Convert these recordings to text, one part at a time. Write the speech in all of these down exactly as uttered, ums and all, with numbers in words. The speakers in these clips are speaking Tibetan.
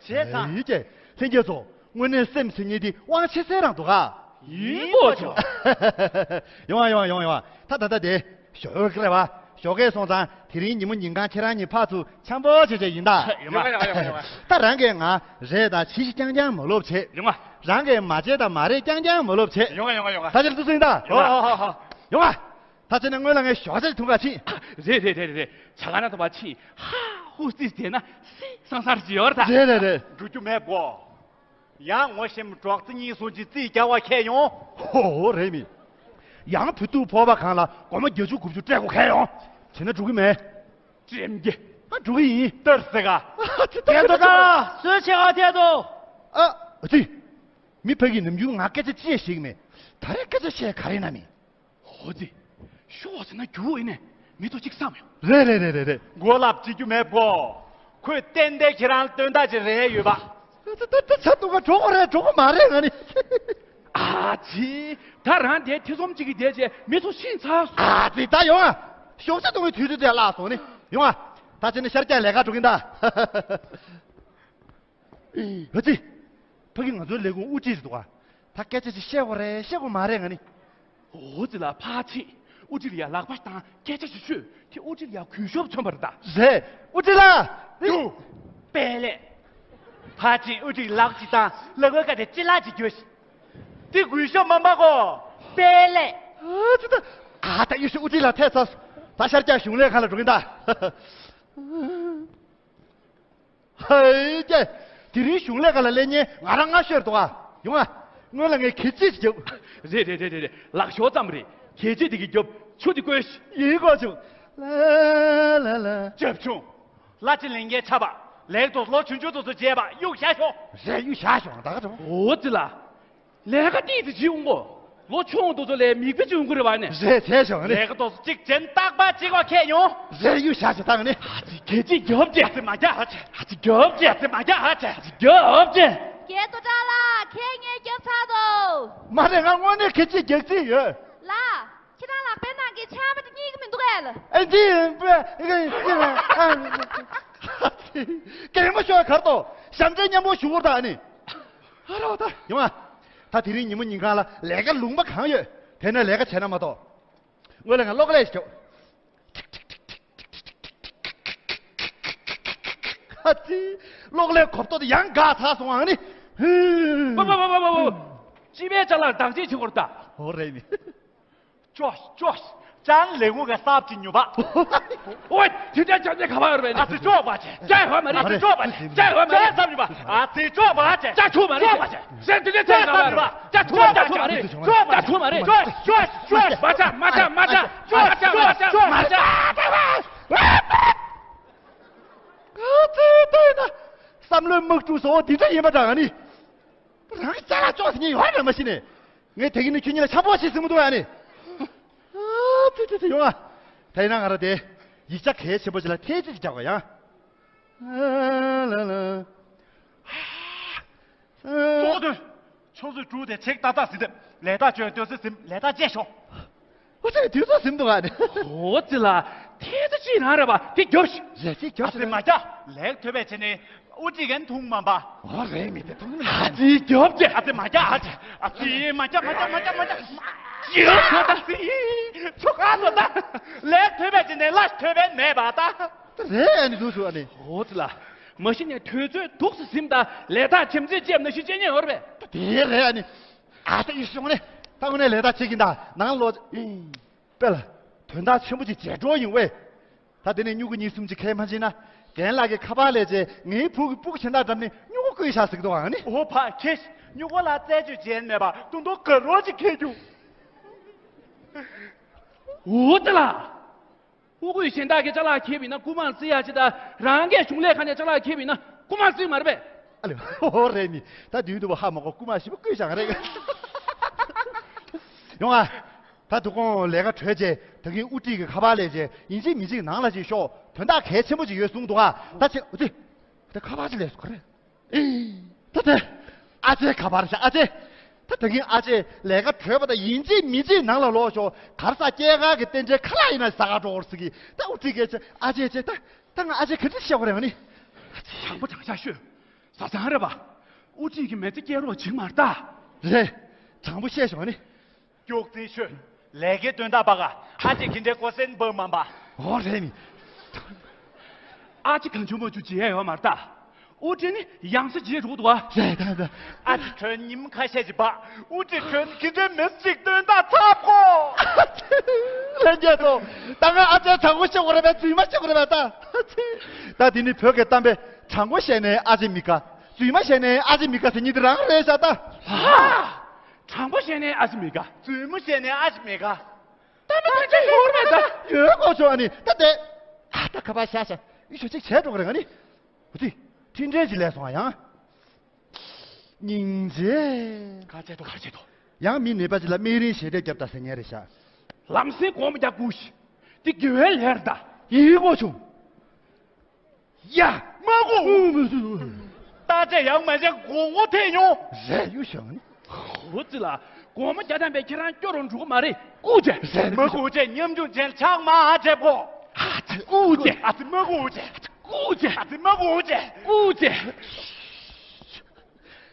བྱས་ཙང་། ཡིན་ཀྱེ། ལྷན་རྒྱས་ཚོ། དངོས་གནས་སེམས་ཟེར་མཁན་དེ་དབང་ཆེ་ས་རང་འདུག་ག་ཡིན་གོ་ཆོག་ཡོང་ཨ་ཡོང་ཨ་ཡོང་ཨ་ཡོང་ཨ། ད་ད་ད་དེ། ཞོགས་ཀས་རེད་བ། ཞོགས་ཀས་སོང་ཙང་དེ་རིང་ཉིན་མོ་ཉིན་གང་ཁྱེད་རང་གཉིས་ཕར་ཚུར་འཆམ་པོ་བྱས་བྱས་ཡིན་ད། ཡོང་ཨ་ཡོང་ཨ་ཡོང་ཨ་ཡོང་ཨ། ད་རང་གིས་ང་རེད་དང་བྱེད་ཤིག་རྐྱང་རྐྱང་མ་ལོབས་བྱེད། ཡོང་ཨ། རང་གིས་མ་བྱེད་དང་མ་རེད་རྐྱང་རྐྱང་མ་ལོབས་བྱེད། ཡོང་ཨ་ཡོང་ཨ་ཡོང་ཨ། ད་ཅི་ལ་ཏུ་སུ་ཡིན་ད། ཡོང་ཨ། ཧོ་ཧོ་ཧོ། ཡོང་ཨ། ད་ཅི་ནས་སྔོན་ལ་ངས་ཞོགས་ཇ་ཅིག་འཐུང་ག་ཕྱིན། རེད་རེད་རེད་རེད། ཇ་ཁང་ནང་དུ་མར་ཕྱིན། ཧ་ཧུ་ཙི་བྱས་ན་སི་སང་སར་ཅིག་ཡོད་རེད་ད། རེད་རེད་རེད། འགྲོ་རྒྱུ་མེད་པོ། ཡང་ངོ་ཤེས་གྲོགས་རྩི་གཉིས་སོང་ཅིག་རྩིས་རྒྱག་པ་ཁས་ཡོང་། ཧོ་ཧོ་རེད་མི། ཡང་བུ་ཐུག་ཕོར་པ་གང་ལ་སྒོར་མོ་བརྒྱད་ཅུ་དགུ་བཅུ་སྤྲད་དགོས་ཁས་ཡོང་། བྱས་ན་འགྲོ་གི་མེད། ཅེམ་གྱི། ཨ་འགྲོ་གི་ཡིན། ལྟར་ཟེར་ག་ཨ་ཅི་ད་ད་ད། སུས་བྱེད་ག་ཐད་དོ། ཨ་ཨ་ཙི། མི་ཕ་གི་ནམ་རྒྱུན་ང་སྐད་ཆ་ཅི་ཡང་བཤད་གི་མེད། ད་རེས་སྐད་ཆ་བཤད་ག་རེ་ན་མི། ཧོ་ཙི། ཤོག་ཟེར་ན་རྒྱུ་བོ་ཡིན་ནས་མི་ཐོ་གཅིག་བསམ་ཡོང་། རེད་རེད་རེད་རེད་རེད། མགོ་ལབ་བྱེད་རྒྱུ་མེད་པོ། ཁོས་ཏན་ཏན་ཁྱེད་རང་ལ་དོན་དག་ཅིག་རེད་ཡོད་པ། ད་ད་ད་ཆ་འདུག་ག་གྲོགས་པོ་རེད་གྲོགས་པོ་མ་རེད་ང་ནི། ཨ་ཙི། ད་རང་དེ་ཐེ་ཚོམ་གཅིག་གིས་བསྡད་རྗེས་མི་ཚོ་ཕྱིན་ཚར་སོང་། ཨ་ཙི་ད་ཡོང་ཨ། ཤོག་ཆ་གཏོང་བའི་དུས་ཚོད་དེ་བརླག་སོང་ནི། ཡོང་ཨ། ད་ཅི་ནི་ཤར་རྒྱག་ལས་ཀ་འགྲོ་གིན་ད། ཨ་ཙི། ཕ་གི་ང་ཚོའི་ལས་ཁུངས་དབུ་ཁྲིད་རེད་འདུག་ག་ད་སྐད་ཆ་ཅིག་བཤད་དགོས་རེད་བཤད་དགོས་མ་རེད་ང་ནི། འོ་ཙི་ལ་ཕར་ཕྱིན། དབུ་ཁྲིད་ལ་ཡ་ལག་པ་བཏང་སྐད་ཆ་ཞིག་ཤོད། དེ་དབུ་ཁྲིད་ལ་ཡ་གུས་ཞབས་མཚོན་པ་རེད་ད། རེད། དབུ་ཁྲིད་ལགས། དབུ། དཔལ་ལས། ཕར་ཕྱིན་དབུ་ཁྲིད་ལག་ཅིག་བཏང་ལག་པའི་ཀ་དེ་ཅི་ལག་ཅིག་རྒྱོ་ཤིག་དེ་གུས་ཞབས་མ་མ་གོ་དཔལ་ལས། ཨ་ཙི་ད། ཨ་ད་ཡོད་ཤོད་དབུ་ཁྲིད་ལགས་ཐད་ཚར། ད་ཤར་རྒྱག་གཞུང་ལས་ཁང་ལ་འགྲོ་གིན་ད། ཧེ་ཀྱེ། དེ་རིང་གཞུང་ལས་ཁང་ལ་སླེབས་མཁན་ང་རང་སྔ་ཤོས་རེད་འདུག་ག་ཡོང་ཨ། སྔོན་ལ་ངས་གད་ཕྱིས་ཤིག་རྒྱབ། རེད་རེད་རེད་རེད། ལག་ཤོག་ཙམ་རེད། གད་ཕྱིས་དེ་གི་རྒྱབ་ཆུ་དེ་བསྐོལ་ཤིག་ཡིན་གོ་བྱུང་། ལ་ལ་ལ། རྒྱབ་ཆུང་། གླ་ཆ་ལེན་མཁན་ཆགས་པ། ལེགས་དོ་ལོ་ཆུང་ཆུང་དུ་སུ་བྱས་པ་གཡུག་བཞག་ཤོག་རེད་གཡུག་བཞག་ཤོག་ད་ག་འགྲོ། འོ་ཙི་ལ། ལས་ཀ་ཏིས་ཏི་ཇི་འོང་གོ་ལོ་ཆུང་དུ་ཚོ་ལས་མིག་དཔེ་ཅི་འོང་གོ་རེ་བ་ནས། རེད་བྱས་ཤོག་ནི། ལས་ཀ་ཏོག་ཙམ་གཅིག་ཅན་རྟག་པ་གཅིག་བ་ཁས་ཡོང་། རེད་གཡུག་བཞག་ཤོག་ད་ནི། ཨ་ཙི་གད་ཕྱིས་རྒྱབ་ཅེ། ཨ་ཙི་མ་རྒྱག་ཨ་ཙི། ཨ་ཙི་རྒྱབ་ཅེ། ཨ་ཙི་མ་རྒྱག་ཨ་ཙི། ཨ་ཙི་རྒྱབ་ཅེ། རྒྱལ་དོ་དྲག་ལ་ཁས་ངས་རྒྱབ་ཚར་དོ། མ་རེད་ང་དངོས་གནས་གད་ཕྱིས་རྒྱག་རྩིས་ཡོད། ལ། ཁྱེད་རང་ལག་པའི་ནང་གི་ཆར་པ་དེ་རྙེད་ཀྱི་མི་འདུག་གས་ལ། ཨེ་འདི་ཨེ་འདི་ཨེ་འདི་ཨ་ཨ་ཨ་གད་མོ་ཤོར་གར་ཏོ། ཞབས་འདྲེན་མཉམ་པོ་ཞུ་བར་ད་ཨ་ནི། ཨ་རོགས་ད། ཡོང་ཨ། ད་དེ་རིང་ཉིན་མོ་ཉིན་གང་ལ་ལས་ཀ་ལུང་པ་གང་ཡོད་དེ་ནས་ལས་ཀ་བྱས་ན་མ་གཏོགས། སྔོན་ལ་ང་གློག་ཀླད་ཞིག་རྒྱོབ། ཁ་ཚི། གློག་ཀླད་གོ་ཐོག་དེ་ཡང་འགག་ཚར་སོང་ཨ་ནི། ཧུ། པ་པ་པ་པ་པ་པ། སྤྱི་པའི་ཅ་ལག་བདག་གཅེས་བྱེད་དགོས་རེད་ད། འོ་རེད་མི། ཅོ་ཅོ། ཅང་ལེ་ངུ་ག་སབ་ཅི་ཉུ་བ། ཨོའི། དེ་འདྲ་ཅང་ཅེ་ག་བ་ཡོད་རེད། ཨ་ཙི་ཅོ་བ་ཅེ། ཅ་ཧོ་མ་རེད། ཨ་ཙི་ཅོ་བ་ཅེ། ཅ་ཧོ་མ་རེད། ཅ་སབ་ཉུ་བ། ཨ་ཙི་ཅོ་བ་ཅེ། ཅ་ཆུ་མ་རེད། ཅོ་བ་ཅེ། ཟེར་དེ་འདྲ་ཅང་ག་བ་ཡོད་རེད། ཅ་ཆུ་མ་ཅ་ཆུ་མ་རེད། ཅོ་བ་ཅ་ཆུ་མ་རེད། ཅོ་ཅོ་ཅོ། མ་ཅ་མ་ཅ་མ་ཅ། ཅོ་ཅ་མ་ཅ་མ་ཅ། ཨ་ཙི་ལྟོས་ན། བསམ་བློའི་དམག་འཁྲུག་བཟོ་བ་འདི་འདྲ་ཡིན་པ་འདྲ་ཨ་ནི། རང་ཅ་ལག་ཅོག་ཟེར་མཁན་ཡོད་རེད་མ་གཞི་ནས། ངས་དེ་གི་ནི་ཁྱོད་གཉིས་ལ་འཆམ་པོ་བྱེད་ཟིན་མི་འདུག་ཨ་ནི། ཨ་ཙི་ཙི་ཙི་ཡོང་ཨ། ད་ཡིན་ན་ང་རང་དེ་ཡིག་ཆ་གལ་ཆེན་པོ་ཅིག་ལ་ཐེལ་ཙེ་ཅིག་རྒྱག་དགོས་ཡ། ཨ་ལ་ལ། ཨ། ཙོག་དོན། ཆུ་ཚོད་དྲུག་དེ་ཆིག་ཏག་ཏག་ཟིན་ཏེ་ལས་ཐག་ཆོད་དུས་ཚོད་ཟིན་ལས་ཐག་བཅད་ཤོག་ཨོ་ཙི་དུས་ཚོད་ཟིན་འདུག་ཨ་ནི། ཨོ་ཙི་ལ། ཐེལ་ཙེ་ཅིག་རང་རེད་པ་དེ་རྒྱོབ་ཤིག་རེད་ཅིག་རྒྱོབ་ཨ་ཙི་ཤིག་མ་རྒྱག་ལེགས་ཐོས་པའི་ཆེད་ནས། ཨུ་ཅི་གན་འཐུང་མ་པ། ཨོ་རེད་མི་དེ་འཐུང་མི་ཨ་ཙི་རྒྱོབ་ཅེ། ཨ་ཙི་མ་རྒྱག་ཨ་ཙི། ཨ་ཙི་མ་རྒྱག་མ་རྒྱག་མ་རྒྱག་མ་རྒྱག་ཡོད་ཨ་ཙི། ཆོ་ག་ལོ་ད། ལེགས་ཐོས་པའི་ཆེད་ནས་ལ་ཐོས་པའི་མེད་པ་ད། རེད་ཨ་ནི་འདུག་སུ་ཨ་ནི། ཨོ་ཙི་ལ། མ་གཞི་ནས་དུས་ཚོད་འདུག་སེ་ཟིན་ད་ལས་ཐག་ཆེམ་ཙེ་ཅེབ་ན་ཤི་ཅེ་ཉན་ཡོད་རེད་པས། དེ་རེད་ཨ་ནི། ཨ་ཙི་ཡི་ཤོང་ནས་ད་དངོས་གནས་ལས་ཐག་ཆད་ཀྱིན་ད་ནང་ལོ། དཔེ་ལ། དོན་དག་ཆེན་པོ་ཅིག་བྱས་འགྲོ་ཡིན་ཝེ། ད་དེ་ནས་སྨྱུ་གུ་གཉིས་གསུམ་ཅིག་ཁས་མ་བྱིན་ན། རྒན་ལགས་ཀྱི་ཁ་པར་ལས་བྱས་ངའི་བུ་གི་སྤུ་གུ་ཆེ་འདག་འགྲམ་ནས་སྨྱུ་གུ་བརྐུས་བཞག་ཟིག་འདུག་ཨང་ནི། ཨོ་ཕ་ཁྱེད། སྨྱུ་གུ་ལ་རྩད་གཅོད་བྱས་མེད་པ་ཏུང་ཏུང་ག་རོ་ཅིག་ཁྱེར་རྒྱུ། འོ་དེ་ལ། སྨྱུ་གུས་གཞན་དག་གི་ཅ་ལག་ཁྱེར་བ་ཡིན་ན་རྐུ་མ་རྩི་ཡ་ཅི་ད་རང་གི་གཞུང་ལས་ཁང་ནས་ཅ་ལག་ཁྱེར་བ་ཡིན་ན་རྐུ་མ་རྩི་མ་རེད་པས། ཨ་ལེ། ཨོ་རེད་ནི། ད་དུས་དུ་བ་ཧ་མ་གོ་རྐུ་མ་ཞིབ་པོ་བརྐུས་བཞག་རེད། ཡོང་ཨ། ད་དུ་ཁོང་ལས་ཀ་གྲོལ་རྗེས་ད་གིན་དབུ་ཁྲིད་ཀྱི་ཁ་པར་ལས་རྗེས་ཡིན་གཅིག་མིན་གཅིག་ནང་ལ་ཅིག་ཤོག་དོན་དག་གལ་ཆེན་པོ་ཅིག་ཡོད་གསུངས་འདུག་ཨ། ད་ཆེ་འུ་ཙི། ད་ཁ་པར་ཅིག་ལས་སུ་ག་རེ། ད་དེ། ཨ་ཅེ་ཁ་པར་ཤ་ཨ་ཅེ། ད་ད་གིན་ཨ་ཅེ་ལས་ཀ་གྲོལ་བ་དང་ཡིན་གཅིག་མིན་གཅིག་ནང་ལ་ལོག་ཤོག་གར་ས་སྐྱེས་སྐར་གྱི་རྟེན་འབྲེལ་ཁ་ལག་ཡིན་ན་ཟ་ག་འགྲོ་འོར་ཟིག་གི་ད་དབུ་ཁྲིད་སྐད་ཆ་ཨ་ཅེ་ཅེ་ད་ད་ང་ཨ་ཅེ་ག་འདྲ་བཤད་དགོས་རེད་ང་ནི། དྲང་པོ་དྲང་བཞག་ཤོད། བཟའ་ཚང་རེད་པ། དབུ་ཁྲིད་ཀྱི་མི་ཚེ་སྐྱེལ་རོགས་བྱེད་མ་རེད་ད། རེད། དྲང་པོ་བཤད་ཤོག་ནི། མགྱོགས་རྩིས་ཤོད། ལས་ཀའི་དོན་དག་པ་ག་ཨ་ཅེ་གི་འདྲའི་ཀོ་སེན་འབབ་མ་པ། ཨོ་རེད་ནི། ཨ་ཅེ་གང་བྱུང་མ་བྱུང་བྱེད་ཡ་ཡོད་མ་རེད་ད། དབུ་ཁྲིད་ནི་ཡང་སེ་བྱེད་འགྲོ་འདུག་ཨ། རེད་ད་ད། ཨ་ཅེ་ཁྲོན་ཉིན་ཁ་ཤས་ཀྱི་བ། དབུ་ཁྲིད་ཁྲོན་གི་འདྲའི་མི་གཅིག་དོན་དག་ཚབ་གོ། ལྷན་རྒྱས་ཚོ། ད་ང་ཨ་ཅེ་དྲང་པོ་བཤད་དགོས་རེད་པས་རྫུན་མ་བཤད་དགོས་རེད་པས་ད། ད་དེ་ནི་བོད་ཀྱི་གཏམ་དཔེ་དྲང་པོ་བཤད་ནས་ཨ་ཅེ་མི་དགའ། རྫུན་མ་བཤད་ནས་ཨ་ཅེ་མི་དགའ་ཟེར་གཉིས་དེ་རང་རེད་ཤག་ད། ཧ། དྲང་པོ་བཤད་ནས་ཨ་ཅེ་མི་དགའ། རྫུན་མོ་བཤད་ནས་ཨ་ཅེ་མི་དགའ། ད་མི་དགའ་ཅེས་ཡོད་མེད་ད། ཡོད་གོ་ཆོག་ཨ་ནི་ད་དེ། ཨ་ད་ཁ་པར་ཤ་ཤ་ཡུ་ཤོ་ཅིག་བྱས་འགྲོ་གི་རེད་ང་ནི། འུ་ཙི། འཕྲིན་ཕྲན་ཅིག་ལས་སོང་ཨ་ཡང་། སྙིང་རྗེ། ག་བྱེད་དོ་ག་བྱེད་དོ། ཡང་མི་ནད་པ་ཅིག་ལ་སྨན་རིན་ཞལ་འདེབས་རྒྱབ་ད་ཟེར་ཉན་རེད་ཤག་ལམ་སེང་སྒོར་མོ་བརྒྱ་བསྐུར་ཤིག་འདི་དགེ་བའི་ལས་རེད་ད། ཡིན་གོ་བྱུང་། ཡ། མ་གོ། ད་ཅེ་ཡང་མ་བྱས་དགོང་མོ་ཐེ་ཉོ། རེད་ཡུ་ཤང་། ཧོ་ཙི་ལ། དགོང་མོ་རྒྱ་དམ་པའི་ཁྱེད་རང་སྐྱོ་རུ་འགྲོ་གི་མ་རེད་སྐུ་མཇལ། རེད་མ་གོ་ཅེ་ཉམ་ཆུང་ཅན་ཆག་མ་བྱེད་གོ། ཨ་ཙི་སྐུ་མཇལ། ཨ་ཙི་མ་གོ་ཅེ། སྐུ་མཇལ། ཨ་ཙི་མ་གོ་ཅེ། སྐུ་མཇལ།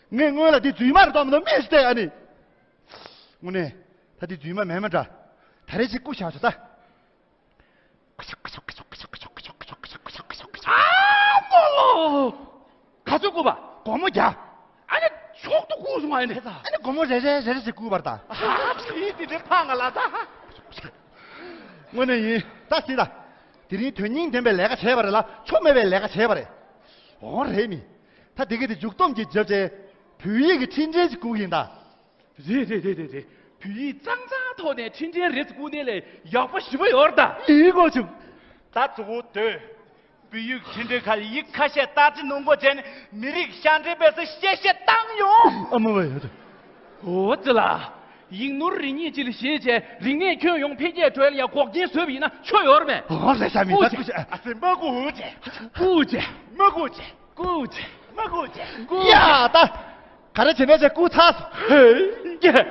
ངས་སྔོན་ལ་འདི་རྫུན་མ་རེད་མདོག་མི་འདུག་མི་ཤེས་ཏེ་ཨ་ནི། དངོས་གནས། ད་འདི་རྫུན་མ་མེད་མ་འདྲ། ད་རེས་ཅིག་སྐུ་བཞག་ཆོག་ད། ཨ་མོ་ལོ། ག་ཚོད་བསྐུར་བ། སྒོར་མོ་བརྒྱ། ཨ་ནི་མཆོག་ཏུ་བསྐུར་སོང་ཨ་ནི། ཨ་ནི་སྒོར་མོ་རེ་རེ་རེ་རེ་ཞིག་བསྐུར་བར་ད། ཨ་ཙི་དེ་འདྲའི་ཕངས་ང་ལ་ད། དངོས་གནས་ཡིན་ད་སྲིད་ད། དེ་རིང་དོན་སྙིང་ལྡན་པའི་ལས་ཀ་བྱས་པ་རེད་ལ་ཆོ་མེད་པའི་ལས་ཀ་བྱས་པ་རེད། འོ་རེད་མི། ད་དེ་ག་དེ་མཇུག་སྡོམ་གྱི་རྒྱབ་ཅེ། བོད་ཡིག་གི་འཕྲིན་ཕྲན་ཞིག་བསྐུར་གི་ཡིན་ད། རེད་རེད་རེད་རེད་རེད། བོད་ཡིག་གཙང་གཙང་ཐོག་ནས་འཕྲིན་ཕྲན་རེ་ཟིག་བསྐུར་ནས་ལས་ཡག་པོ་ཞེ་པོ་ཡོད་རེད་ད། ཡིན་གོ་བྱུང་། ད་གཙོ་བོ་དོན། བོད་ཡིག་འཕྲིན་ཕྲན་ཁ་ལ་ཡིག་ཁ་ཤས་བརྟག་དཔྱད་གནང་དགོས་བྱས་ནས་མི་རིགས་ཤ་འདྲེས་པས་སུ་གཤེ་གཤེ་བཏང་ཡོང་། ཨ་མ་བ་ཡོད་དོ། འོ་ཙི་ལ། ཡིག་ནོར་རེ་གཉིས་ཅིག་ལ་ཞེས་བྱས་རིག་གནས་ཁྱོན་ཡོངས་འཕེལ་རྒྱས་འགྲོ་ཡ་ལ་ཡ་འགོག་རྐྱེན་བཟོས་པ་ཡིན་ན་ཆོ་ཡོད་རེད་པས། ཨོ་ལེ་ཤ་མི་ད་སྐུ་མཁྱེན། ཨ་ཙི་མ་གོ་ཅེ། སྐུ་མཁྱེན། མ་གོ་ཅེ། སྐུ་མཁྱེན། མ་གོ་ཅེ། སྐུ་མཁྱེན། ཡ་ད། ག་རེ་བྱེད་ནས་ཅེ་སྐུ་ཚ་སོང་། ཧེ།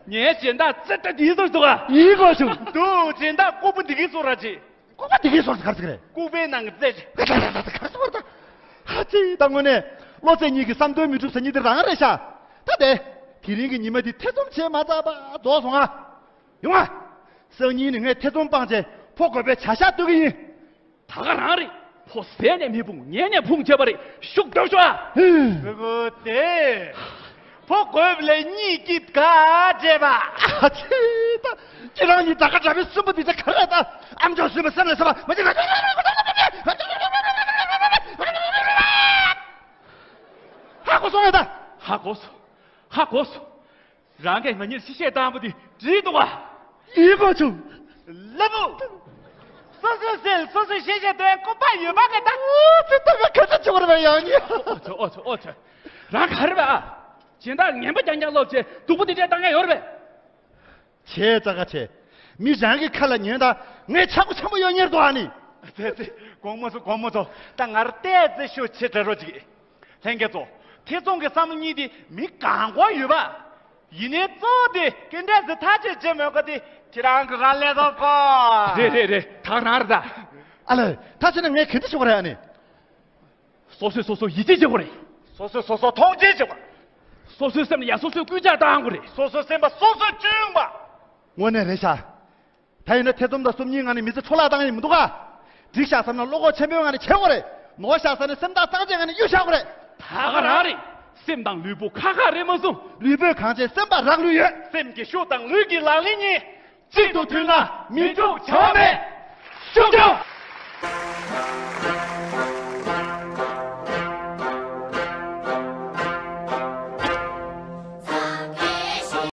ངའི་སྦྱིན་བདག་ཙི་ཏྲ་འདིའི་ཟུར་འདུག་ག་ཡིན་གོ་བྱུང་། འདུག་སྦྱིན་བདག་ལྐུགས་པ་འདི་གའི་ཟུར་ར་ཅི། ལྐུགས་པ་འདི་གའི་ཟུར་ག་རེ་ཟེར་གི་རེད། ལྐུགས་པའི་ནང་གི་རྩེ་ཅི། ག་རེ་ཟེར་གི་རེད་ད། ཧ་ཅི་ད་དངོས་གནས། བློ་རྩེ་གཉིས་ཀྱི་བསམ་དོན་མི་འགྲུབ་ཟེར་མཁན་དེ་རང་རེད་ཤག་ད་དེ། དེ་རིང་གི་ཉི་མ་འདི་ཐེ་ཚོམ་བྱས་མ་ཚར་བར་རྫོགས་སོང་ང་། ཡོང་ང་། སང་ཉིན་ནས་ངས་ཐེ་ཚོམ་སྤངས་བྱས་ཕོ་རྒོད་པའི་བྱ་ཤ་གཏོད་ཀྱི་ཡིན། ད་ག་རང་རེད། ཕོ་ཟས་ནས་མི་ཕུང་ཉལ་ནས་ཕུང་བྱས་པ་རེད། ཤུགས་རྒྱོབ་ཤོག་ཨ། ཧུ། སྐུ་ངོ་དེ། ཕོ་རྒོད་ལས་གཉིས་ཀྱིས་དགའ་བྱས་པ། ཨ་ཙི་ད། ཁྱེད་རང་གཉིས་ད་ག་འདྲ་བའི་སུན་པོ་འདི་ཚོ་ག་རེ་ད། ཨ་མཆོག་སུན་པོ་སེམས་ལ་ཟ་བ་མ་བྱེད། ཧ་གོ་སོང་ངས་ད། ཧ་གོ་སོང་། ཧ་གོ་སོང་། རང་གིས་ང་གཉིས་གཤེ་གཤེ་བཏང་པ་དེ་འགྲིག་འདུག་ག་ཡིན་པ་བྱུང་། ལབ་བུ། སོ་སོའི་སེམས་སོ་སོས་གཤེ་གཤེ་དོན་ཀོ་པ་ཡོད་པ་གི་ད། ཨོ་ཙི་ད་ང་ག་ཚོད་བྱེད་པར་བས་ཡང་ཉིན། ཨོ་ཚོ་ཨོ་ཚོ་ཨོ་ཚོ། རང་ག་རེ་བས་ཨ། སྦྱིན་བདག་ངན་པ་རྐྱང་རྐྱང་ལོབས་བྱས་སྡུག་པོ་དེ་འདྲས་བཏང་ཡ་ཡོད་རེད་པས། བྱས་ཙ་ག་བྱས། མི་རང་གི་ཁ་ལ་ཉོན་དང་ངས་ཆག་སྒོ་ཆེན་པོ་ཡོད་ཉེར་འདུག་ཨ་ནི། ཙེ་ཙེ། དགོང་མོ་ཚོ་དགོང་མོ་ཚོ། ད་ངར་ཏོག་ཙེ་ཤུགས་ཆེ་དྲགས་རོགས་གྱིས། ལྷན་རྒྱས་ཚོ། ཐེ་ཚོམ་གྱི་བསམ་བློ་གཉིས་དེ་མི་གང་གོ་ཡོད་པ། ཡིན་ནའི་གཙོ་བོ་དེ་ག་འདྲས་སེ་ཐག་གཅོད་བྱེད་མེད་ཀ་དེ་ཁྱེད་རང་གི་རང་ལས་ཐོབ་གོ་རེད་རེད་རེད། ད་རང་རེད་ད། ཨ་ལས། ད་བྱས་ན་ངས་ག་འདྲ་བྱེད་དགོས་རེད་ཨ་ནི། སོ་སོས་སོ་སོ་ཡིད་ཆེས་བྱེད་དགོས་རེད། སོ་སོས་སོ་སོ་མཐོང་ཆེན་བྱེད་དགོས། སོ་སོའི་སེམས་ལ་ཡ་སོ་སོས་སྐུལ་ལྕག་བཏང་དགོས་རེད། སོ་སོའི་སེམས་པ་སོ་སོས་གཅུན་པ། དངོས་གནས་རེད་ཤག་ད་ཡིན་ན་ཐེ་ཚོམ་དང་སོམ་ཉིའི་ངང་ནས་མི་ཚེ་འཕྲོ་བརླག་བཏང་ཡ་མི་འདུག་ག་འགྲིག་ཤག་བསམ་ན་བློ་ཁོག་ཆེན་པོའི་ངང་ནས་བྱེད་དགོས་རེད། ནོར་ཤག་བསམ་ན་སེམས་ཐག་གཙང་བཅད་ངང་ནས་གཡུག་བཞག་དགོས་རེད། ད་ག་རང་རེད། སེམས་དང་ལུས་པོ་ཁ་ཁ་རེད་མ་གསུངས། ལུས་པོས་གང་བྱས་སེམས་པ་རག་ལུས་ཡོད། སེམས་ཀྱི་ཤུགས་དང་ལུས་ཀྱི་ལག་ལེན་གཉིས། གཅིག་ཏུ་མཐུན་ན་མི་འགྲུབ་བྱ་བ་མེད། ཤུགས་རྒྱོབ།